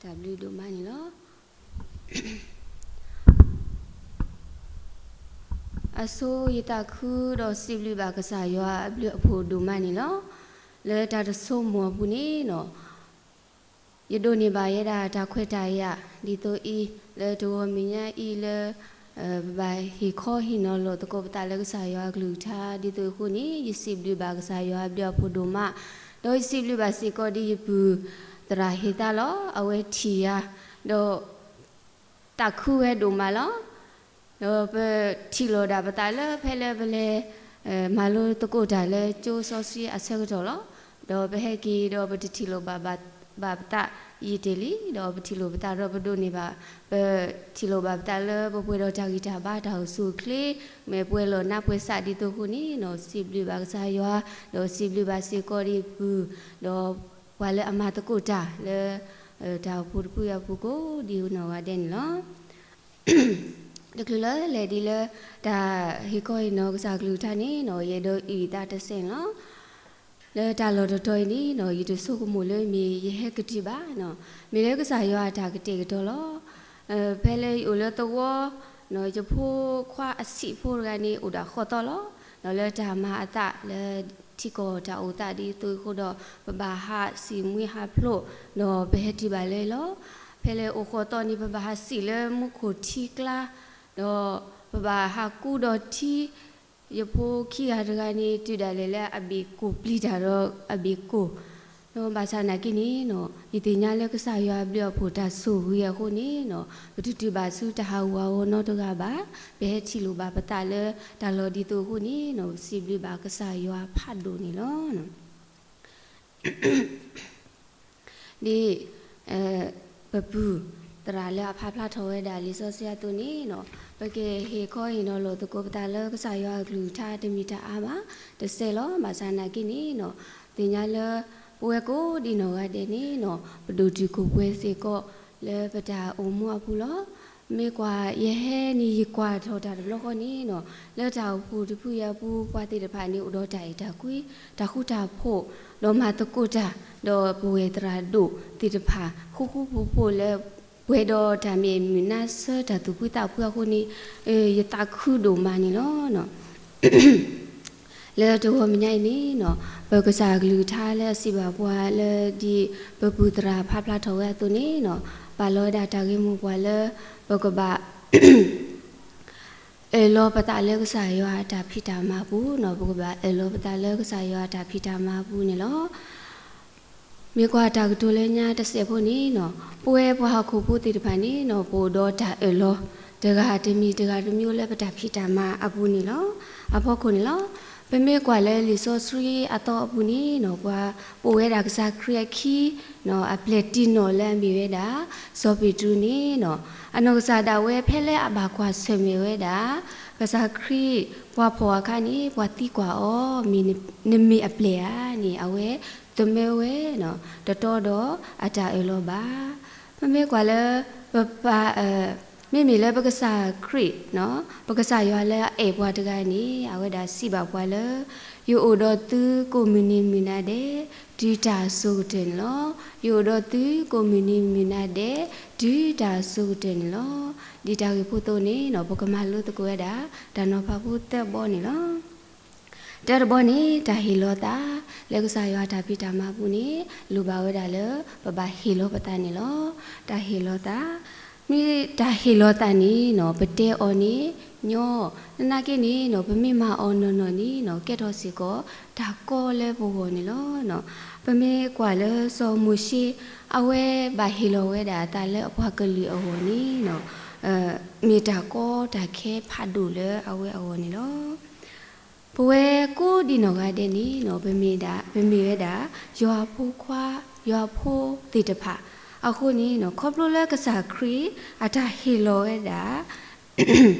တၢ်ဘျုးဒိၣ်မးန့ၣ်လီၤ. အဆိယသးခုဒီးစံးဘျုးဘၣ်ကစၢ်ယွၤအဘျုးအဖှိၣ်ဒိၣ်မးန့ၣ်လီၤ. လၢတၢ်တဆိကမိၣ်အပူၤန့ၣ်နီၤ ယဒိးန့ၢ်ဘၣ်ယဲဒၣ်တၢ်ခွဲးတၢ်ယာ် ဒ်သိးအံၤ လၢတဂီၤမဲာ်ညါအံၤလၢ ပဘၣ်ဟ့ၣ်ခီဟ့ၣ်နီၤလီၤသကိးပသးလၢကစၢ်ယွၤအကလုၢ်ကထါ ဒ်သိးအဃိန့ၣ် ယစံးဘျုးဘၣ်ကစၢ်ယွၤအဘျုးအဖှိၣ်ဒိၣ်မး, ဒီးယစံးဘျုးဘၣ်စ့ၢ်ကီးဒ်ယပုၢ်သရၣ်ဟ့ၣ်သါလီၤ. အဝဲထံၣ်ယၤ ဒီး သးခုဝဲဒိၣ်မးလီၤ. ဒီးပထံၣ်လိာ်ဒၣ်ပသးလၢဖဲလၢပလဲၤ မၤလိသကိးတၢ်လၢကၠိစီဆှံအဆၢကတီၢ်လီၤ. ဒီးပဟဲက့ၤဒီးပတထံၣ်လိာ်ဘၣ် ဘၣ်ပသးယံာ်တ့ၢ်လံ, ဒီးပထံၣ်လိာ်ပသးဒီးပဒိးန့ၢ်ဘၣ် ပထံၣ်လိာ်ဘၣ်ပသးလၢပပှဲၤဒီးတၢ်ဂံၢ်တၢ်ဘါတၢ်အိၣ်ဆူၣ်အိၣ်ချ့ မ့ၢ်ပှဲၤလီၢ်နါပှဲၤသးဒ်သိးအဃိန့ၣ်နီၤ စံးဘျုးဘၣ်ကစၢ်ယွၤ, ဒီးစံးဘျုးဘၣ်စ့ၢ်ကီးဒ်ပုၢ် ဒီးပှၤလၢအမၤသကိးတၢ်လၢ တၢ်အိၣ်ဖှိၣ်တဖုအံၤအပူၤကိးဒ်နီၢ်ဂၤဒဲးန့ၣ်လီၤ. တချုးလၢလဲၤဒ်လၢ တၢ်ဟ့ၣ်ခီဟ့ၣ်နီၤကစၢ်ကလုၢ်ကထါန့ၣ်နီၤ ယအဲၣ်ဒိးအုၣ်သးတစဲးန့ၣ်လီၤ. လၢတၢ်လီၢ်တတီၤအံၤန့ၣ်နီၤ ယတဆိကမိၣ်လၢမ့ၢ်ယဟဲကတုၤဘၣ်နီၤ, မ့ၢ်လၢကစၢ်ယွၤအတၢ်ကတဲာ်ကတီၤလီၤ. ဖဲလၢယအိၣ်လၢသဝီ ယဖိခွါအဆံးဖိတဂၤန့ၣ် အိၣ်ဒီးဃီသီလီၤ. ဒီးလၢတၢ်မၤအသးလၢထံကီၢ်တၢ်အိၣ်သးဒ်သိးအဃိဒီး ပဘၣ်ဟးစံၣ်မှံဟးဖျိး ဒီးပဟဲတုၤဘၣ်လၢလီၤ. ဖဲလၢအိၣ်ဃီသီန့ၣ် ပဘၣ်ဟးစံၣ်လၢမူခိၣ်ထံကျါ ဒီးပဘၣ်ဟးကူဒီးထံ ယဖိခံဂၤတဂၤန့ၣ် တုၤဒၣ်လဲာ်လၢအဘ့ၣ်ကိၣ်ပျံၤတၢ်ဒီးအဘ့ၣ်ကိၣ်, ဒီးဘၣ်ဆၣ်နာ်က့န့ၣ်နီၤ ယသ့ၣ်ညါလၢကစၢ်ယွၤအဘျုးအဖှိၣ်တၢ်ဆိၣ်ဂ့ၤအဃိန့ၣ်နီၤ ပတတုၤဘၣ်ဆူတၢ်ဟးဂူာ်ဟးဂီၤနီတဂၤဘၣ်. ပဟဲထံၣ်လိာ်ဘၣ်ပသးလၢတၢ်လီၢ်ဒ်သိးအဃိန့ၣ်နီၤ ပစံးဘျုးဘၣ်ကစၢ်ယွၤဖးဒိၣ်န့ၣ်လီၤ. ဒ် ပပုၢ်သရၣ်လၢအဖးဖျါထီၣ်ဝဲဒၣ်လံာ်စီဆှံအသိးန့ၣ်နီၤ ပကဟ့ၣ်ခီဟ့ၣ်နီၤလိာ်သကိးပသးလၢကစၢ်ယွၤအကလုၢ်ကထါတမံၤတၢ်အါဘၣ် တစဲးလီၤ. ဘၣ်ဆၣ်နာ်က့န့ၣ်နီၤ သ့ၣ်ညါလၢ ပဝဲကိးဒံနီၢ်ဂၤဒဲးန့ၣ်နီၤ ပဒိၣ်တုာ်ခိၣ်ပှဲၤစ့ၢ်ကီးလၢပတၢ်အိၣ်မူအပူၤလီၤ. မ့ၢ်ကွၢ်ယဟဲန့ၣ် ယကွၢ်ထီၣ်တၢ်တဘျီဃီန့ၣ်နီၤ လၢတၢ်အိၣ်ဖှိၣ်တဖုအံၤအပူၤ ပှၤသ့ၣ်တဖၣ်န့ၣ် အိၣ်ဒီးတၢ်အဲၣ်တၢ်ကွံ တၢ်ဃူတၢ်ဖိး ဒီးမၤသကိးတၢ် ဒီးပဝဲၢ်သရၣ်ဒိၣ်သ့ၣ်တဖၣ် ဃူဃူဖိးဖိးလၢ ပှဲၤဒီးတၢ်မဲာ်မုာ်နါဆၢ တၢ်သူၣ်ဖှံသးဖှံအဃိန့ၣ် ယသးခုဒိၣ်မးန့ၣ်လီၤ. လၢတဂီၤမဲာ်ညါအံၤန့ၣ်နီၤ ပကစၢ်အကလုၢ်ကထါလၢအစံးဘၣ်ပှၤလၢဒ်ပပုၢ်သရၣ်ဖးဖျါထီၣ်ဝဲအသိးန့ၣ်နီၤ ပာ်လီၤဝဲဒၣ်တၢ်ဂ့ၢ်မိၢ်ပှၢ်လၢ ပကဘၣ် အၢၣ်လီၤပသးလၢကစၢ်ယွၤအတၢ်ဖံးတၢ်မၤအပူၤနီၤ ပကဘၣ်အၢၣ်လီၤပသးလၢကစၢ်ယွၤအတၢ်ဖံးတၢ်မၤအပူၤန့ၣ်လီၤ. မ့ၢ်ကွၢ်တၢ်ကတိၤလၢညါတစဲးဖိန့ၣ်နီၤ ပဝဲပှၤဟီၣ်ခိၣ်ဖိသ့ၣ်တဖၣ်န့ၣ်နီၤ ပအိၣ်ဒီးတၢ်အၢၣ်လီၤ တဂၤတမံၤတဂၤတမံၤလၢပတၢ်ဖံးတၢ်မၤအပူၤန့ၣ်လီၤ. အဖီခိၣ်န့ၣ်လီၤ. ပမ့ၢ်ကွၢ်လၢလံာ်စီဆှံအသီအပူၤန့ၣ်နီၤ ပှၤပအိၣ်ဝဲဒၣ်ကစၢ်ခရံာ်အခံနီၤ အပျဲၢ်တံၢ်နီၢ်လၢအမ့ၢ်ဝဲဒၣ် စီၤပ့းတရူးန့ၣ်နီၤ အနီၢ်ကစၢ်ဒၣ်ဝဲဖဲလၢအဘၣ်ကွၢ်ဆၢၣ်မဲာ်ဝဲဒၣ် ကစၢ်ခရံာ်ပှၤဖီၣ်အခါန့ၣ် ပှၤသံကွၢ်အီၤ မ့ၢ်နမ့ၢ်အပျဲၢ်ဧါန့ၣ် အဝဲသမၢဝဲ တတီဒီးအတၢ်အၢၣ်လီၤဘၣ်. ပမ့ၢ်ကွၢ်လၢ ပပၢ် မ့မ့ၢ်လၢပကစၢ်ခရံာ် ပကစၢ်ယွၤလၢအအဲၣ်ပှၤတဂၤန့ၣ် အဝဲဒၣ်စံးဘၣ်ပှၤလၢ ယအိၣ်ဒီးသုကိးမုၢ်နံၤမုၢ်နၤဒဲး တုၤတၢ်အစိၤကတၢၢ်န့ၣ်လီၤ. ယအိၣ်ဒီးသုကိးမုၢ်နံၤမုၢ်နၤဒဲး တုၤတၢ်အစိၤကတၢၢ်န့ၣ်လီၤ. ဒ်တၢ်ဂ့ၢ်ဖိသ့ၣ်န့ၣ်နီၤ ပကမၤလိသကိးဝဲဒၣ် တၢ်နီၤဖးဖိသၢဘီန့ၣ်လီၤ. တၢတဘီန့ၣ် တၢ်ဟ့ၣ်လီၤသး လၢကစၢ်ယွၤတၢ်ဖံးတၢ်မၤအပူၤန့ၣ် လိၣ်ဘၣ်ဝဲဒၣ်လၢ ပဘၣ်ဟ့ၣ်လီၤပသးန့ၣ်လီၤ. တၢ်ဟ့ၣ်လီၤသး မ့ၢ်တၢ်ဟ့ၣ်လီၤသးန့ၣ်နီၤ ပတဲအီၤန့ၣ် ညီ သနာ်က့န့ၣ်နီၤ ပမ့ၢ်မၤအီၤနီၢ်နီၢ်န့ၣ်နီၤ ကဲထီၣ်စ့ၢ်ကီး တၢ်ကီလၢပဂီၢ်န့ၣ်လီၤ. ပမ့ၢ်ကွၢ်လၢစီၤမိၤၡ့ အဝဲဘၣ်ဟ့ၣ်လီၤဝဲဒၣ်အသးလၢအပှၤကလုာ်အဂီၢ်န့ၣ်နီၤ မ့ၢ်တၢ်ကီတၢ်ခဲဖးဒိၣ်လၢအဝဲအဂီၢ်န့ၣ်လီၤ. ပဝဲကိးဒံနီၢ်ဂၤဒဲးန့ၣ်နီၤ ပမ့ၢ်ဒၣ် ပမ့ၢ်ဝဲဒၣ် ယွၤအဖိခွါ ယွၤအဖိသ့ၣ်တဖၣ် အဃိန့ၣ်နီၤ ခီဖျိလၢကစၢ်ခရံာ်အတၢ်ဟ့ၣ်လီၤဝဲဒၣ်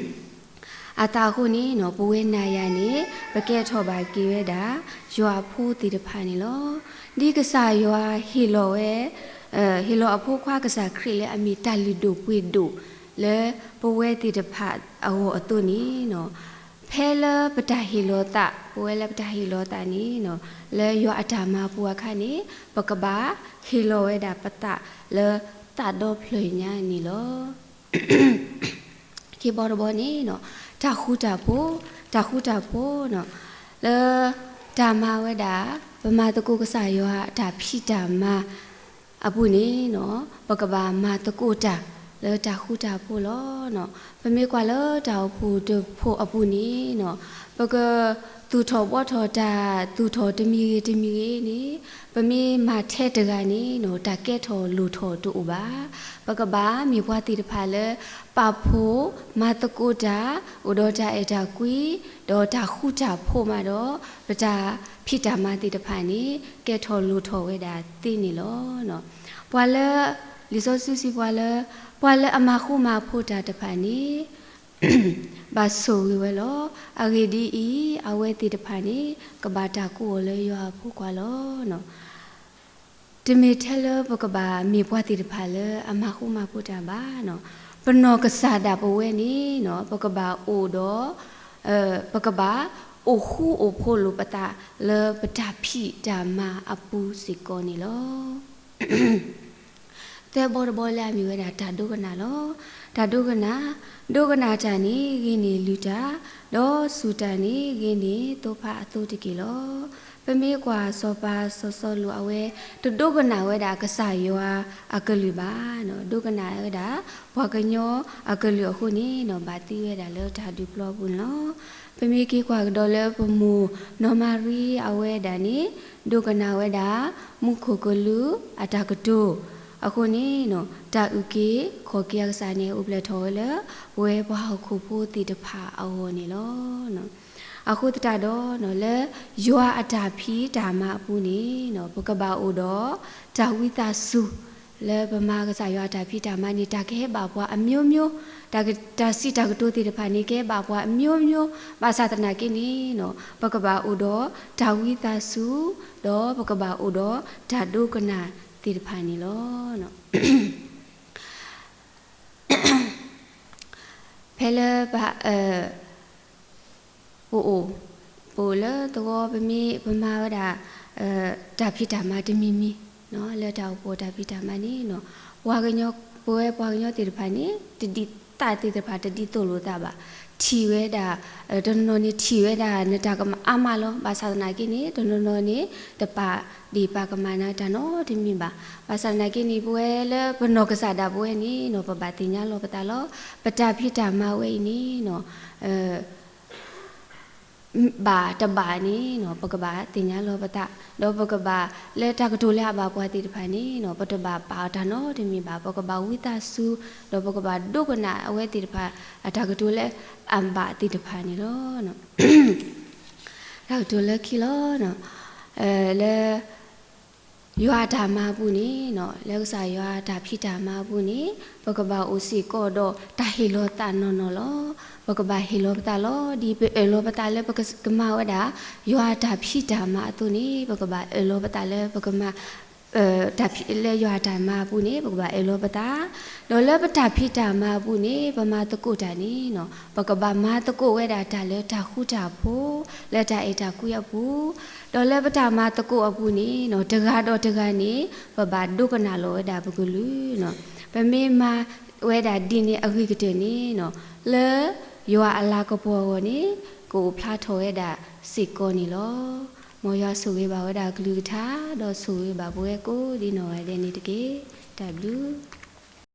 အသးအဃိန့ၣ်နီၤ ပဝဲနၤယၤန့ၣ် ပကဲထီၣ်ဘၣ်က့ၤဝဲဒၣ် ယွၤအဖိသ့ၣ်တဖၣ်န့ၣ်လီၤ. ဒ်ကစၢ်ယွၤဟ့ၣ်လီၤဝဲ ဟ့ၣ်လီၤအဖိခွါကစၢ်ခရံာ်လၢအမ့ၢ်တၢ်လုၢ်ဒိၣ်ပှ့ၤဒိၣ် လၢပဝဲသ့ၣ်တဖၣ်အဂီၢ်အသိးန့ၣ်နီၤ ဖဲလၢပတၢ်ဟ့ၣ်လီၤသး, ပဝဲလၢပတၢ်ဟ့ၣ်လီၤသးန့ၣ်နီၤ, လၢယွၤအတၢ်မၤပူၤအခါန့ၣ်, ပကဘၣ်ဟ့ၣ်လီၤဝဲဒၣ်ပသးလၢသးဒီဖျၢၣ်ညါန့ၣ်လီၤ. ခံဘီတဘီန့ၣ်နီၤ, တၢ်ဃူတၢ်ဖိး, တၢ်ဃူတၢ်ဖိးနီၤ, လၢတၢ်မၤဝဲဒၣ်, ပမၤသကိးကစၢ်ယွၤအတၢ်ဖံးတၢ်မၤ အပူၤန့ၣ်နီၤ, ပကဘၣ်မၤသကိးတၢ်လၢတၢ်ဃူတၢ်ဖိးလီၤ. ပမ့ၢ်ကွၢ်လၢတၢ်အိၣ်ဖှိၣ်တဖှိၣ်အပူၤန့ၣ်နီၤ, ပကသူၣ်ထီၣ်ဘှီထီၣ်တၢ်သူၣ်ထီၣ်တမံၤဂ့ၤတမံၤဂ့ၤန့ၣ်, ပမ့ၢ်မၤထဲတဂၤန့ၣ်နီၤ, တၢ်ကဲထီၣ်လိၣ်ထီၣ်တအိၣ်ဘၣ်. ပကဘၣ်မ့ၢ်ပှၤသ့ၣ်တဖၣ်လၢ ပာ်ဖှိၣ်မၤသကိးတၢ်, အိၣ်ဒီးတၢ်အဲၣ်တၢ်ကွံ, ဒီးတၢ်ဃူတၢ်ဖိးမးဒီး, ပတၢ်ဖံးတၢ်မၤသ့ၣ်တဖၣ်န့ၣ် ကဲထီၣ်လိၣ်ထီၣ်ဝဲဒၣ်သ့န့ၣ်လီၤ. ပှၤလၢ, လံာ်စီဆှံစံးပှၤလၢ, ပှၤလၢအမၤဃူမၤဖိးတၢ်တဖၣ်န့ၣ် ဘၣ်ဆိၣ်ဂ့ၤဝဲလီၤ. အဂ့ၢ်ဒ်အံၤ, အဝဲသ့ၣ်တဖၣ်န့ၣ် ကဘၣ်တၢ်ကိးအီၤလၢယွၤအဖိခွါလီၤ. တမ့ၢ်ထဲလၢပကဘၣ်မ့ၢ်ပှၤသ့ၣ်တဖၣ်လၢအမၤဃူမၤဖိးတၢ်ဘၣ်နီၤ, ပနီၢ်ကစၢ်ဒၣ်ပဝဲန့ၣ်နီၤ, ပကဘၣ်အိၣ်ဒီး, ပကဘၣ်အိၣ်ဃူအိၣ်ဖိးလိာ်ပသးလၢပတၢ်ဖံးတၢ်မၤအပူၤစ့ၢ်ကီးန့ၣ်လီၤ. သၢဘီတဘီလၢအမ့ၢ်ဝဲဒၣ်တၢ်ဒိကနၣ်လီၤ. တၢ်ဒိကနၣ်, ဒိကနၣ်တၢ်န့ၣ်ဂ့ၤန့ၢ်လုၢ်တၢ်, ဒီးစူၢ်တၢ်န့ၣ်ဂ့ၤန့ၢ်သိဖါအသိတက့ၢ်လီၤ. ပမ့ၢ်ကွၢ်စီၤပၤစီၤစီလူးအဝဲ, တဒိကနၣ်ဝဲဒၣ်ကစၢ်ယွၤအကလုၢ်ဘၣ်, ဒိကနၣ်ဝဲဒၣ်ပှၤကညီအကလုၢ်အဃိန့ၣ်နီၤ, ဘၣ်သံဝဲဒၣ်လၢတၢ်ဒုးပျီပူၤန့ၣ်လီၤ. ပမ့ၢ်က့ၤကွၢ်ကဒီးလၢပမိၢ်နီၢ်မၤရံအဝဲဒၣ်န့ၣ်, ဒိကနၣ်ဝဲဒၣ်မူခိၣ်ကလူးအတၢ်ကတိၤအဃိန့ၣ်နီၤ, တၢ်အုၣ်က့ၤခီၣ်က့ၤအကစၢ်န့ၣ် အိၣ်ဖျဲၣ်ထီၣ်ဝဲလၢ ပဝဲပှၤဟီၣ်ခိၣ်ဖိသ့ၣ်တဖၣ်အဂီၢ်န့ၣ်လီၤ. အဃိသတးဒီးနီၤ, လၢယွၤအတၢ်ဖံးတၢ်မၤအပူၤန့ၣ်နီၤ, ပကဘၣ်အိၣ်ဒီးတၢ်ဝံသးစူၤ, လၢပမၤကစၢ်ယွၤအတၢ်ဖံးတၢ်မၤန့ၣ် တၢ်ကဟဲဘၣ်ပှၤအမျိုးမျိုး, တၢ်က, တၢ်စံးတၢ်ကတိၤသ့ၣ်တဖၣ်န့ၣ် ကဟဲဘၣ်ပှၤအမျိုးမျိုး, ဘၣ်ဆၣ်သနာ်က့န့ၣ်နီၤ, ပကဘၣ်အိၣ်ဒီးတၢ်ဝံသးစူၤ, ဒီးပကဘၣ်အိၣ်ဒီးတၢ်ဒိကနၣ်သ့ၣ်တဖၣ်န့ၣ်လီၤ. ဖဲလၢပ, ပအိၣ်, ပအိၣ်လၢသဝီ ပမ့ၢ်ပမၤဝဲဒၣ် တၢ်ဖံးတၢ်မၤတမံၤမံၤ, လၢတၢ်အိၣ်ဖှိၣ်တၢ်ဖံးတၢ်မၤန့ၣ်နီၤ, ပှၤကညီ, ပဝဲပှၤကညီသ့ၣ်တဖၣ်န့ၣ် တဒ်သးသ့ၣ်တဖၣ် တဒ်သိးလိာ်သးဘၣ်. ထံၣ်ဝဲဒၣ်, တနီၤနီၤန့ၣ်ထံၣ်ဝဲဒၣ်နတၢ်ကမၣ်အါမးလီၤ. ဘၣ်ဆၣ်သနာ်က့န့ၣ် တနီၤနီၤန့ၣ် တပာ်ဒ့ၣ်ပာ်ကမၣ်နၤတၢ်နီတမံၤဘၣ်. ဘၣ်ဆၣ်သနာ်က့န့ၣ် ပဝဲလၢပနီၢ်ကစၢ်ဒၣ်ပဝဲန့ၣ်နီၤ, ပဘၣ်သ့ၣ်ညါလီၤပသးလီၤ. ပတၢ်ဖံးတၢ်မၤဝဲအံၤန့ၣ်နီၤ, ဘၣ်တဘၣ်န့ၣ်နီၤ, ပကဘၣ်သ့ၣ်ညါလီၤပသး, ဒီးပကဘၣ်လၢတၢ်ကတိၤလၢအဘၣ်ပှၤသ့ၣ်တဖၣ်န့ၣ်နီၤ, ပတဘၣ်ပာ်အီၤတၢ်နီတမံၤဘၣ်. ပကဘၣ်ဝံသးစူၤ, ဒီးပကဘၣ်ဒိကနၣ်အဝဲသ့ၣ်တဖၣ် အတၢ်ကတိၤလၢအဘၣ်သ့ၣ်တဖၣ်န့ၣ်လီၤ. တၢ်ကတိၤလၢခံလီၤ, လၢ ယွၤအတၢ်မၤအပူၤန့ၣ်နီၤ, လၢကစၢ်ယွၤအတၢ်ဖံးတၢ်မၤအပူၤန့ၣ်, ပကဘၣ်အိၣ်စ့ၢ်ကီးဒီးတၢ်ဟ့ၣ်လီၤသးနီၢ်နီၢ်လီၤ. ပကဘၣ်ဟ့ၣ်လီၤပသးလီၤ. ဒ်ပအၢၣ်လီၤပသးလၢပကမၤဝဲဒၣ် ယွၤအတၢ်ဖံးတၢ်မၤအသိးန့ၣ်, ပကဘၣ်အၢၣ်လီၤပသးလၢပကမၤ တၢ်ဖံး, လၢယွၤအတၢ်မၤအပူၤန့ၣ် ပကဘၣ်အၢၣ်လီၤပသး, ဒီးလၢပတၢ်ဖံးတၢ်မၤအပူၤန့ၣ် ပမၤသကိးတၢ်န့ၣ်နီၤ, ပကဘၣ်မၤသကိးဝဲဒၣ်တၢ်လၢတၢ်ဃူတၢ်ဖိး, လၢတၢ်အဲၣ်တၢ်ကွံအပူၤ, ဒီးလၢပတၢ်မၤသကိးအပူၤန့ၣ်နီၤ, တဂၤဒီးတဂၤန့ၣ် ပဘၣ်ဒိကနၣ်လီၤဝဲဒၣ်ပကလုၢ်နီၤ. ပမ့ၢ်မၤဝဲဒၣ်ဒ်န့ၣ်အဂ့ၤကတၢၢ်န့ၣ်နီၤ, လၢယွၤအလၤကပီၤအဂီၢ်န့ၣ် ကအိၣ်ဖျါထီၣ်ဝဲဒၣ်စ့ၢ်ကီးန့ၣ်လီၤ. မ်ယွၤဆိၣ်ဂ့ၤဘၣ်ဝဲဒၣ်အကလုၢ်ကထါ, ဒီးဆိၣ်ဂ့ၤဘၣ်ပဝဲကိးဒ်နီၢ်ဂၤဒဲးန့ၣ်တက့ၢ်. တၢ်ဘျုး